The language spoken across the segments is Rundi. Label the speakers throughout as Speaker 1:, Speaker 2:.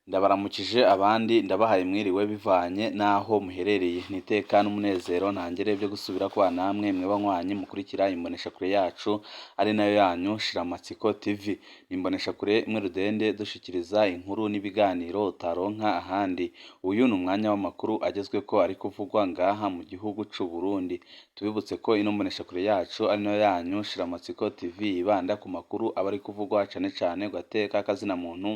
Speaker 1: Ndabaramukije abandi ndabahaye mwiriwe bivanye n'aho muherereye. Ni iteka n'umunezero ntangere byo gusubira kubana namwe mwe banywanyi mukurikira imboneshakure yacu ari nayo yanyu Shiramatsiko TV. Ni imboneshakure imwe rudende dushikiriza inkuru n'ibiganiro utaronka ahandi. Uyu ni umwanya w'amakuru agezweko ari kuvugwa ngaha mu gihugu c'u Burundi. Tubibutse ko ino mboneshakure yacu ari nayo yanyu Shiramatsiko TV yibanda ku makuru aba ari kuvugwa cane cane ku gateka kazina muntu,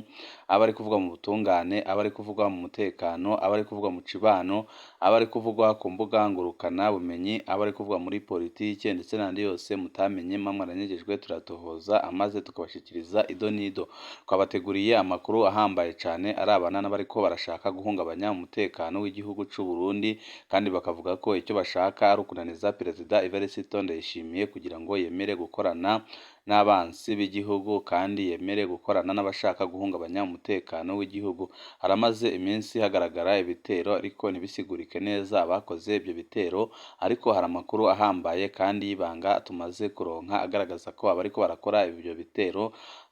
Speaker 1: aba ari kuvugwa mu butungane, aba ari kuvugwa mu mutekano, aba ari kuvugwa mu cibano, aba ari kuvugwa ku mbuga ngurukana bumenyi, aba ari kuvugwa muri politike ndetse n'andi yose mutamenye muba mwaranyegejwe turatohoza amaze tukabashikiriza ido n'ido. Twabateguriye amakuru ahambaye cane arabana n'abariko barashaka guhungabanya umutekano w'igihugu c'u Burundi, kandi bakavuga ko icyo bashaka ari ukunaniza Perezida Evariste Ndayishimiye kugira ngo yemere gukorana n'abansi b'igihugu kandi yemere gukorana n'abashaka guhungabanya umutekano w'igihugu. Haramaze iminsi hagaragara ibitero ariko ntibisigurike neza abakoze ibyo bitero, ariko hari amakuru ahambaye kandi y'ibanga tumaze kuronka agaragaza ko abariko barakora ibyo bitero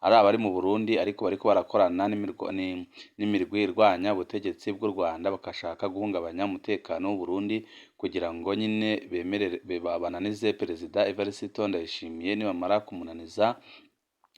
Speaker 1: ari abari mu Burundi ariko bariko barakorana n'imirwi irwanya ubutegetsi bw'u Rwanda, bagashaka guhungabanya umutekano w'u Burundi kugira ngo nyine bemerere bananize Perezida Evariste Ndayishimiye. Nibamara kumunaniza,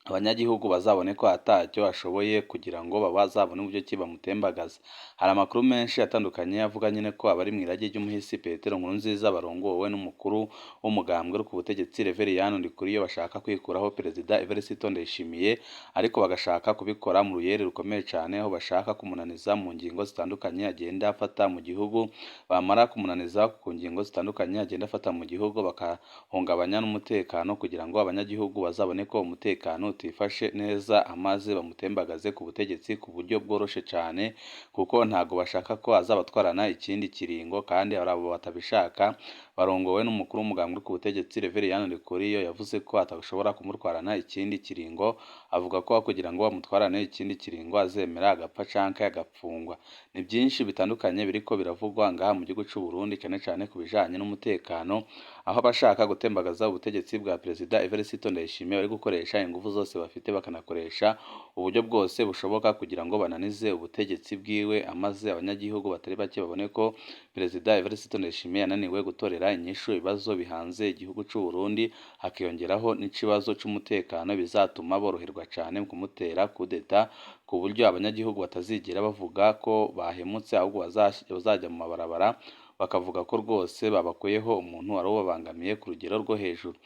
Speaker 1: abanyagihugu bazabone ko atacyo ashoboye kugira ngo bazabone uburyo ki bamutembagaza. Hari amakuru menshi atandukanye avuga nyine ko abari mu irage ry'umuhisi Petero Nkurunziza barongowe n'umukuru w'umugambwe uri ku butegetsi Reveriyani Ndikuriyo bashaka kwikuraho Perezida Evariste Ndayishimiye, ariko bagashaka kubikora mu ruyeri rukomeye cane, aho bashaka kumunaniza mu ngingo zitandukanye agenda afata mu gihugu. Bamara kumunaniza ku ngingo zitandukanye agenda afata mu gihugu, bakahungabanya n'umutekano kugira ngo abanyagihugu bazabone ko umutekano utifashe neza, amaze bamutembagaze ku butegetsi ku buryo bworoshe cane, kuko ntago bashaka ko azabatwarana ikindi kiringo. Kandi abo batabishaka barongowe n'umukuru w'umugambwe uri ku butegetsi Reveriyani Ndikuriyo, yavuze ko atashobora kumutwarana ikindi kiringo, avuga ko kugira ngo bamutwarane ikindi kiringo azemera agapfa canke agapfungwa. Ni byinshi bitandukanye biriko biravugwa ngaha mu gihugu c'u Burundi, cane cane ku bijanye n'umutekano, aho abashaka gutembagaza ubutegetsi bwa Perezida Evariste Ndayishimiye bari gukoresha inguvu zose bafite, bakanakoresha uburyo bwose bushoboka kugira ngo bananize ubutegetsi bwiwe, amaze abanyagihugu batari bake babone ko Perezida Evariste Ndayishimiye yananiwe gutorera inyishu ibibazo bihanze igihugu c'u Burundi, hakiyongeraho n'ikibazo c'umutekano, bizatuma boroherwa cane mu kumutera kudeta, ku buryo abanyagihugu batazigera bavuga ko bahemutse, ahubwo bazajya mu mabarabara bakavuga ko rwose babakuyeho umuntu wari ubabangamiye ku rugero rwo hejuru.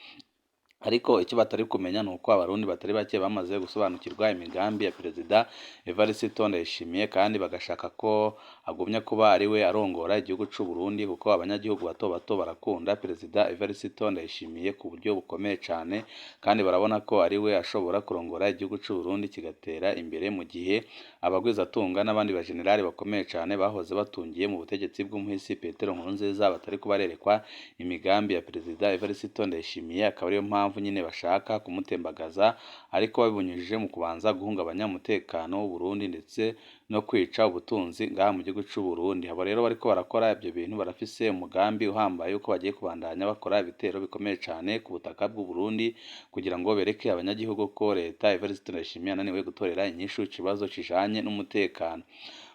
Speaker 1: Ariko icyo batari kumenya ni uko abarundi batari bake bamaze gusobanukirwa imigambi ya Perezida Evariste Ndayishimiye, kandi bagashaka ko agumya kuba ari we arongora igihugu c'u Burundi, kuko abanyagihugu bato bato barakunda Perezida Evariste Ndayishimiye ku buryo bukomeye cane, kandi barabona ko ari we ashobora kurongora igihugu c'u Burundi kigatera imbere, mu gihe abagwizatunga n'abandi bajenerali bakomeye cane bahoze batungiye mu butegetsi bw'umuhisi Petero Nkurunziza batari kubarerekwa imigambi ya Perezida Evariste Ndayishimiye. Akaba ariyo mpamvu nyine bashaka kumutembagaza, ariko babinyujije mu kubanza guhungabanya umutekano w'u Burundi ndetse no kwica ubutunzi ngaha mu gihugu c'u Burundi. Abo rero bariko barakora ibyo bintu barafise umugambi uhambaye uko bagiye kubandanya bakora ibitero bikomeye cane ku butaka bw'u Burundi, kugira ngo bereke abanyagihugu ko leta Evariste Ndayishimiye yananiwe gutorera inyishu ikibazo kijanye n'umutekano.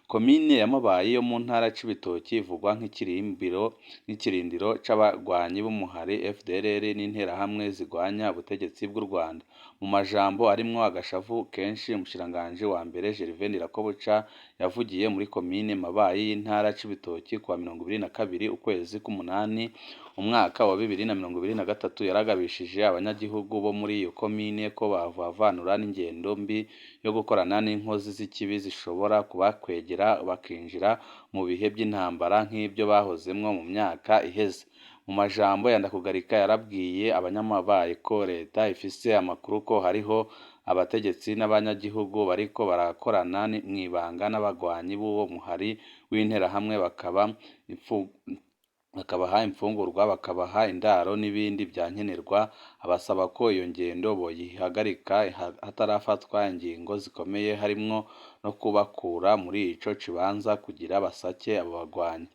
Speaker 1: Komine ya Mabayi yo mu ntara ya Cibitoki ivugwa nk'ikirindiro c'abagwanyi b'umuhari FDLR n'interahamwe zigwanya ubutegetsi bw'u Rwanda. Mu majambo arimwo agashavu kenshi, umushikiranganji wa mbere Gervais Ndirakobuca yavugiye muri komine Mabayi y'intara ya Cibitoki kuwa 22 ukwezi k'umunani umwaka wa 2023, yaragabishije abanyagihugu bo muri iyo komine ko bavavanura n'ingendo mbi yo gukorana n'inkozi z'ikibi zishobora kubakwegera bakinjira mu bihe by'intambara nk'ibyo bahozemwo mu myaka iheze. Mu majambo ya Ndakugarika, yarabwiye abanyamabayi ko leta ifise amakuru ko hariho abategetsi n'abanyagihugu bariko barakorana mw'ibanga n'abagwanyi b'uwo muhari w'interahamwe, bakabaha imfungurwa, bakabaha indaro n'ibindi vya nkenerwa, abasaba ko iyo ngendo boyihagarika hatarafatwa ingingo zikomeye, harimwo no kubakura muri ico kibanza kugira basake abo bagwanyi.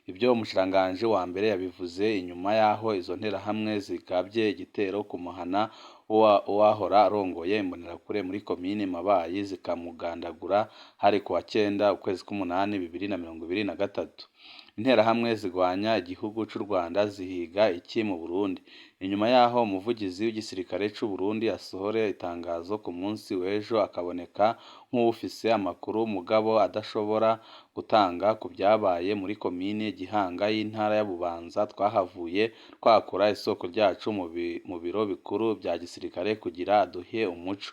Speaker 1: Ibyo umushikiranganji wa mbere yabivuze inyuma y'aho izo nterahamwe zigabye igitero ku muhana uwahora arongoye Imbonerakure muri komine Mabayi zikamugandagura, hari kuwa 9 ukwezi k'umunani 2023. Interahamwe zigwanya igihugu c'u Rwanda zihiga iki mu Burundi? Inyuma yaho umuvugizi w'igisirikare c'u Burundi asohore itangazo ku munsi w'ejo akaboneka nk'uwufise amakuru mugabo adashobora gutanga ku vyabaye muri komine Gihanga y'intara ya Bubanza, twahavuye twakura isoko ryacu mu biro bikuru vya gisirikare kugira aduhe umuco.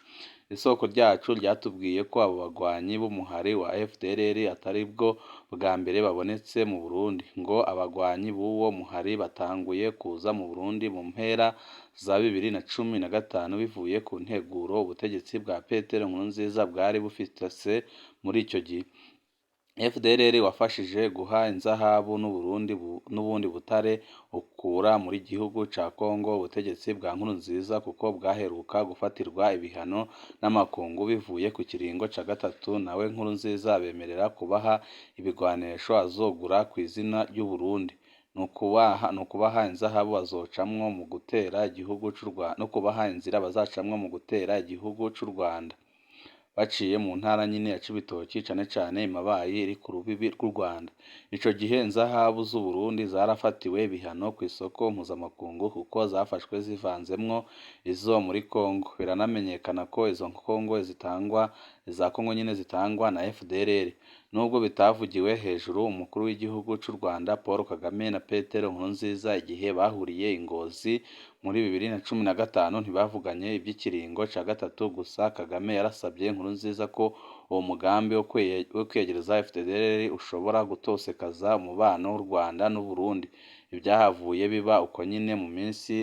Speaker 1: Isoko ryacu ryatubwiye ko abo bagwanyi b'umuhari wa FDLR atari bwo bwa mbere babonetse mu Burundi, ngo abagwanyi b'uwo muhari batanguye kuza mu Burundi mu mpera za 2015 bivuye ku nteguro ubutegetsi bwa Petero Nkurunziza bwari bufise muri ico gihe. FDLR wafashije guha inzahabu n'ubundi butare ukura muri gihugu ca Congo ubutegetsi bwa Nkurunziza kuko bwaheruka gufatirwa ibihano n'amakungu bivuye ku kiringo ca gatatu, nawe Nkurunziza abemerera kubaha ibigwanisho azogura kw'izina ry'Uburundi. Nukubaha inzahabu bazocamwo mu gutera igihugu c'u Rwanda, no kubaha inzira bazacamwo mu gutera igihugu c'u Rwanda baciye mu ntara nyene ya Cibitoki, cane cane i Mabayi iri ku rubibi rw'u Rwanda. Ico gihe inzahabu z'Uburundi zarafatiwe ibihano kw'isoko mpuzamakungu kuko zafashwe zivanzemwo izo muri Congo. Biranamenyekana ko izo Congo zitangwa, iza Congo nyene zitangwa na FDLR. Nubwo bitavugiwe hejuru, umukuru w'igihugu c'u Rwanda Paul Kagame na Petero Nkurunziza igihe bahuriye i Ngozi muri 2015 ntibavuganye ivy'ikiringo ca gatatu, gusa Kagame yarasavye Nkurunziza ko uwo mugambi wo kwiyegereza FDLR ushobora gutosekaza umubano w'u Rwanda n'Uburundi. Ivyahavuye biba uko nyene mu minsi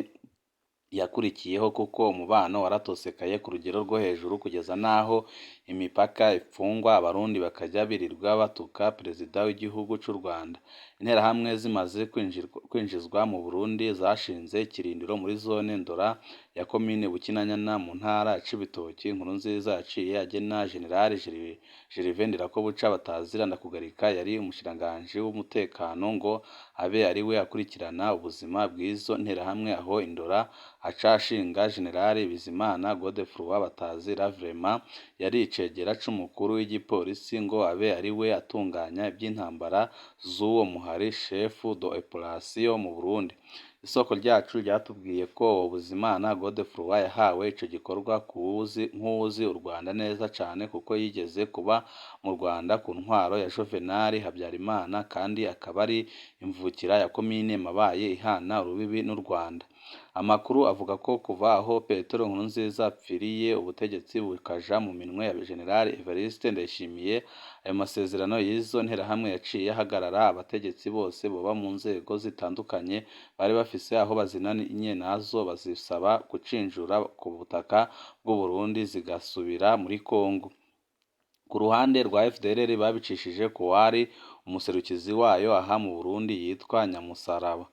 Speaker 1: yakurikiyeho, kuko umubano waratosekaye ku rugero rwo hejuru kugeza n'aho imipaka ifungwa, abarundi bakaja birirwa batuka perezida w'igihugu c'u Rwanda. Interahamwe zimaze kwinjizwa mu Burundi zashinze ikirindiro muri zone Ndora ya komine Bukinanyana mu ntara ya Cibitoki. Nkurunziza yaciye agena General Gervais Ndirakobuca batazira Ndakugarika yari umushikiranganji w'umutekano ngo abe ariwe akurikirana ubuzima bw'izo nterahamwe aho i Ndora, aca ashinga General Bizimana Godefroid batazira Vraiment yari icegera c'umukuru w'igipolisi ngo abe ariwe atunganya ivy'intambara z'uwo muhari, chef d'opération mu Burundi. Isoko ryacu ryatubwiye ko uwo Bizimana Godefroid yahawe ico gikorwa nk'uwuzi u Rwanda neza cane kuko yigeze kuba mu Rwanda ku ntwaro ya Juvenal Habyarimana kandi akaba ari imvukira ya komine Mabayi ihana urubibi n'u Rwanda. Amakuru avuga ko kuva aho Petero Nkurunziza apfiriye ubutegetsi bukaja mu minwe ya General Evariste Ndayishimiye, ayo masezerano y'izo nterahamwe yaciye ahagarara. Abategetsi bose boba mu nzego zitandukanye bari bafise aho bazinanye nazo bazisaba gucinjura ku butaka bw'Uburundi zigasubira muri Congo. Ku ruhande rwa FDLR babicishije ku wari umuserukizi wayo aha mu Burundi yitwa Nyamusaraba.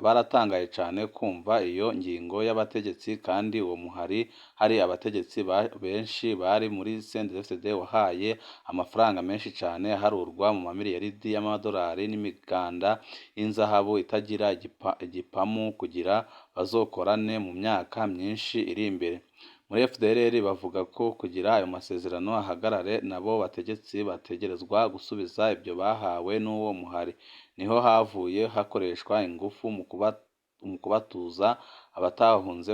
Speaker 1: Baratangaye cane kumva iyo ngingo y'abategetsi, kandi uwo muhari hari abategetsi benshi bari muri CNDD-FDD wahaye amafaranga menshi cane aharurwa mu mamiliyaridi y'amadolari n'imiganda y'inzahabu itagira igipamu kugira bazokorane mu myaka myinshi iri imbere. Muri FDLR bavuga ko kugira ayo masezerano ahagarare nabo bategetsi bategerezwa gusubiza ibyo bahawe n'uwo muhari. Niho havuye hakoreshwa ingufu mu kubatuza, abatahunze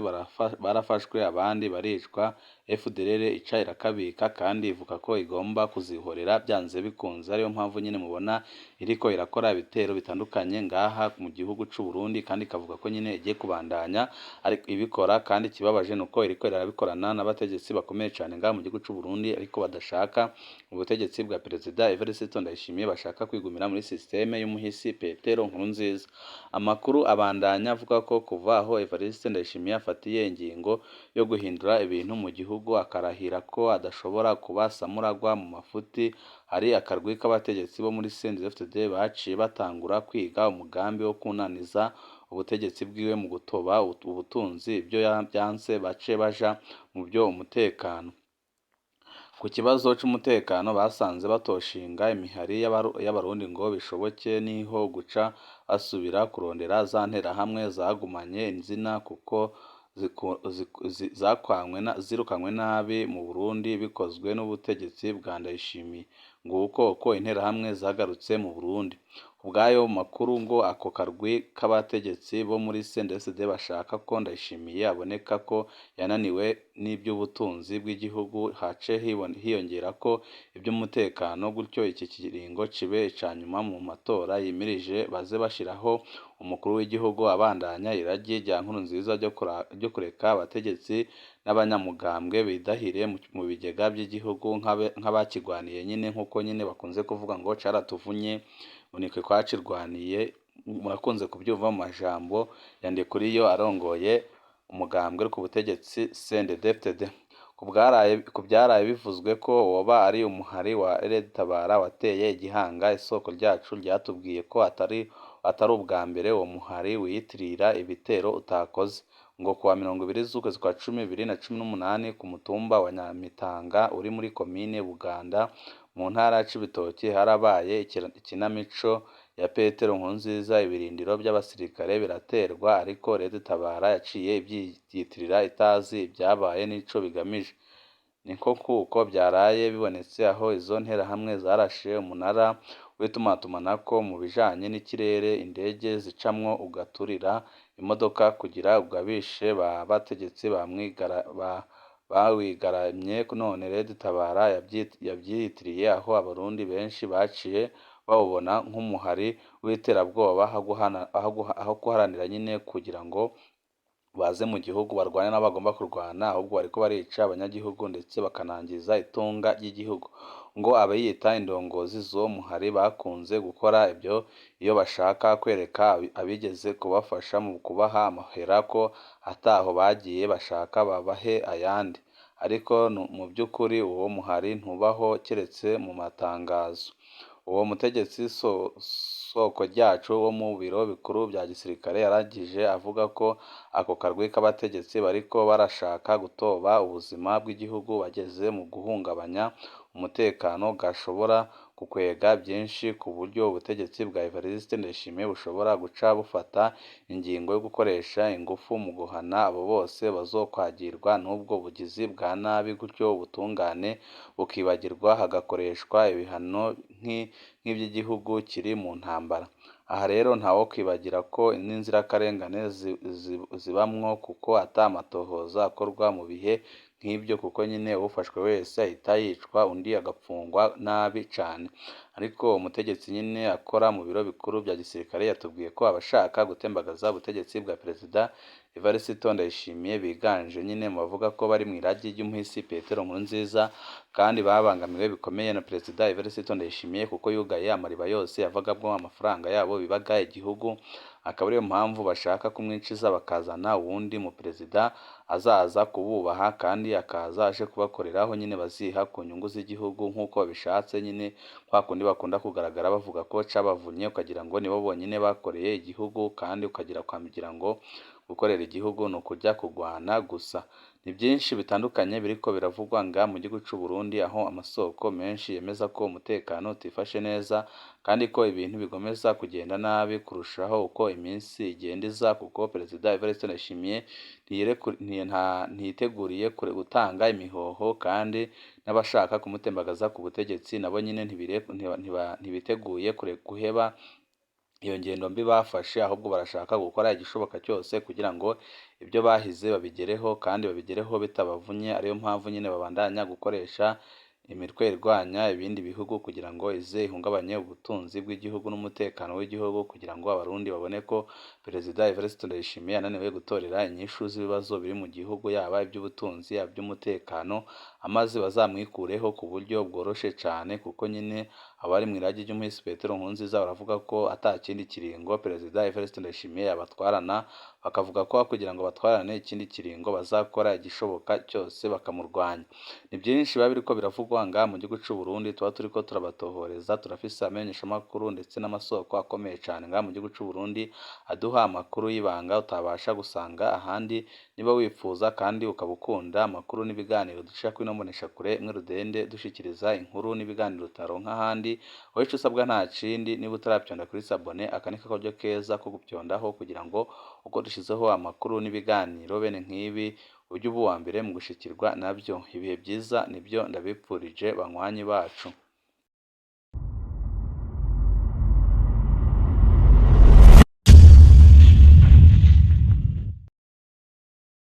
Speaker 1: barafashwe abandi baricwa. FDLR ica irakabika kandi ivuga ko igomba kuzihorera byanze bikunze, ariyo mpamvu nyene mubona iriko irakora ibitero bitandukanye ngaha mu gihugu c'u Burundi, kandi ikavuga ko nyene igiye kubandanya ariko ibikora. Kandi ikibabaje nuko iriko irabikorana n'abategetsi bakomeye cane ngaha mu gihugu c'u Burundi, ariko badashaka ubutegetsi bwa Perezida Evariste Ndayishimiye, bashaka kwigumira muri systeme y'umuhisi Petero Nkurunziza. Amakuru abandanya avuga ko kuva aho Evariste Ndayishimiye afatiye ingingo yo guhindura ibintu mu gihugu, akarahira ko adashobora kuba Samuragwa mu mafuti, hari akarwi k'abategetsi bo muri CNDD-FDD baciye batangura kwiga umugambi wo kunaniza ubutegetsi bwiwe mu gutoba ubutunzi, ibyo vyanse bace baja mu vyo umutekano. Ku kibazo c'umutekano basanze batoshinga imihari y'abarundi ngo bishoboke, niho guca basubira kurondera za nterahamwe zagumanye inzina kuko zirukanywe nabi mu Burundi bikozwe n'ubutegetsi bwa Ndayishimiye. Nguko uko Interahamwe zagarutse mu Burundi. Kubw'ayo makuru ngo ako karwi k'abategetsi bo muri CNDD-FDD bashaka ko Ndayishimiye aboneka ko yananiwe n'iby'ubutunzi bw'igihugu, hace hiyongerako iby'umutekano, gutyo iki kiringo cibe ica nyuma mu matora yimirije, baze bashiraho umukuru w'igihugu abandanya iragi rya Nkurunziza ryo kureka abategetsi n'abanyamugambwe bidahire mu bigega by'igihugu nk'abakigwaniye nyine, nk'uko nyine bakunze kuvuga ngo caratuvunye ngo nitwe twacirwaniye. Murakunze kubyumva mu majambo ya Ndikuriyo arongoye umugambwe uri ku butegetsi CNDD-FDD. Ku byaraye bivuzwe ko woba ari umuhari wa Red-Tabara wateye igihanga, isoko ryacu ryatubwiye ko atari ubwa mbere uwo muhari wiyitirira ibitero utakoze. Ngo kuwa 20 z'ukwezi kwa cumi 2018 ku mutumba wa Nyamitanga uri muri komine Buganda mu ntara ya Cibitoke harabaye ikinamico ya Petero Nkurunziza, ibirindiro by'abasirikare biraterwa, ariko Red-Tabara yaciye ibyiyitirira itazi ibyabaye n'ico bigamije. Niko kuko byaraye bibonetse aho izo nterahamwe zarashe umunara w'itumatumanako mu bijanye n'ikirere, indege zicamwo ugaturira imodoka kugira ugabishe ba bategetsi bawigaramye. None Red-Tabara yavyiyitiriye, aho abarundi benshi baciye bawubona nk'umuhari w'iterabwoba, aho guharanira nyine kugira ngo baze mu gihugu barwane n'abo bagomba kurwana, ahubwo bariko barica abanyagihugu ndetse bakanangiza itunga ry'igihugu. Ngo abayita indongozi z'uwo muhari bakunze gukora ibyo iyo bashaka kwereka abigeze kubafasha mu kubaha amahera ko ataho bagiye, bashaka babahe ayandi. Ariko mu by'ukuri uwo muhari ntubaho keretse mu matangazo. Uwo mutegetsi soko ryacu wo mu biro bikuru bya gisirikare yarangije avuga ko ako karwi k'abategetsi bariko barashaka gutoba ubuzima bw'igihugu bageze mu guhungabanya umutekano gashobora kukwega byinshi, ku buryo ubutegetsi bwa Evariste Ndayishimiye bushobora guca bufata ingingo yo gukoresha ingufu mu guhana abo bose bazokwagirwa n'ubwo bugizi bwa nabi, gutyo ubutungane bukibagirwa hagakoreshwa ibihano nk'ivy'igihugu kiri mu ntambara. Aha rero ntawokwibagira ko n'inzirakarengane zibamwo, kuko ata matohoza akorwa mu bihe nk'ibyo, kuko nyine ufashwe wese ahita yicwa undi agapfungwa nabi cane. Ariko umutegetsi nyine akora mu biro bikuru bya gisirikare yatubwiye ko abashaka gutembagaza ubutegetsi bwa Perezida Evariste Ndayishimiye biganje nyine mu bavuga ko bari mw'iragi ry'umuhisi Petero Nkurunziza, kandi babangamiwe bikomeye na Perezida Evariste Ndayishimiye kuko yugaye amariba yose yavagamwo amafaranga yabo bibaga igihugu, akaba ariyo mpamvu bashaka kumwiciza bakazana uwundi mu perezida azaza kububaha kandi akaza aje kubakoreraho nyine baziha ku nyungu z'igihugu nk'uko babishatse nyine, kwa kundi bakunda kugaragara bavuga ko cabavunye ukagira ngo nibo bonyine bakoreye igihugu, kandi ukagira kugira ngo gukorera igihugu ni ukujya kurwana gusa. Ni byinshi bitandukanye biriko biravugwa nga mu gihugu c'u Burundi, aho amasoko menshi yemeza ko umutekano utifashe neza kandi ko ibintu bigomeza kugenda nabi kurushaho uko iminsi igenda iza, kuko Perezida Evariste Ndayishimiye ntiyiteguriye gutanga imihoho, kandi n'abashaka kumutembagaza ku butegetsi nabo nyine ntibiteguye guheba iyo ngendo mbi bafashe, ahubwo barashaka gukora igishoboka cyose kugira ngo ibyo bahize babigereho kandi babigereho bitabavunye. Ariyo mpamvu nyine babandanya gukoresha imitwe irwanya ibindi bihugu kugira ngo ize ihungabanye ubutunzi bw'igihugu n'umutekano w'igihugu, kugira ngo abarundi babone ko Perezida Evariste Ndayishimiye yananiwe gutorera inyishu z'ibibazo biri mu gihugu, yaba iby'ubutunzi, yaba iby'umutekano, amaze bazamwikureho ku buryo bworoshe cane, kuko nyine abari mw'iragi ry'umuhisi Petero Nkurunziza baravuga ko ata kindi kiringo Perezida Evariste Ndayishimiye yabatwarana, bakavuga ko kugira ngo batwarane ikindi kiringo bazakora igishoboka cyose bakamurwanya. Ni byinshi biba biriko biravugwa. avugwa ngaha mu gihugu c'u Burundi tuba turiko turabatohoreza. Turafise amenyeshamakuru ndetse n'amasoko akomeye cane ngaha mu gihugu c'u Burundi aduha amakuru y'ibanga utabasha gusanga ahandi. Niba wifuza kandi ukaba ukunda amakuru n'ibiganiro dushira kuri ino mboneshakure imwe rudende, dushikiriza inkuru n'ibiganiro utaronka ahandi, wowe ico usabwa nta kindi, niba utarapyonda kuri s'abonner, aka ni karyo keza ko gupyondaho kugira ngo uko dushizeho amakuru n'ibiganiro bene nk'ibi ujye uba uwa mbere mu gushikirwa nabyo. Ibihe byiza nibyo ndabipfurije, banywanyi bacu.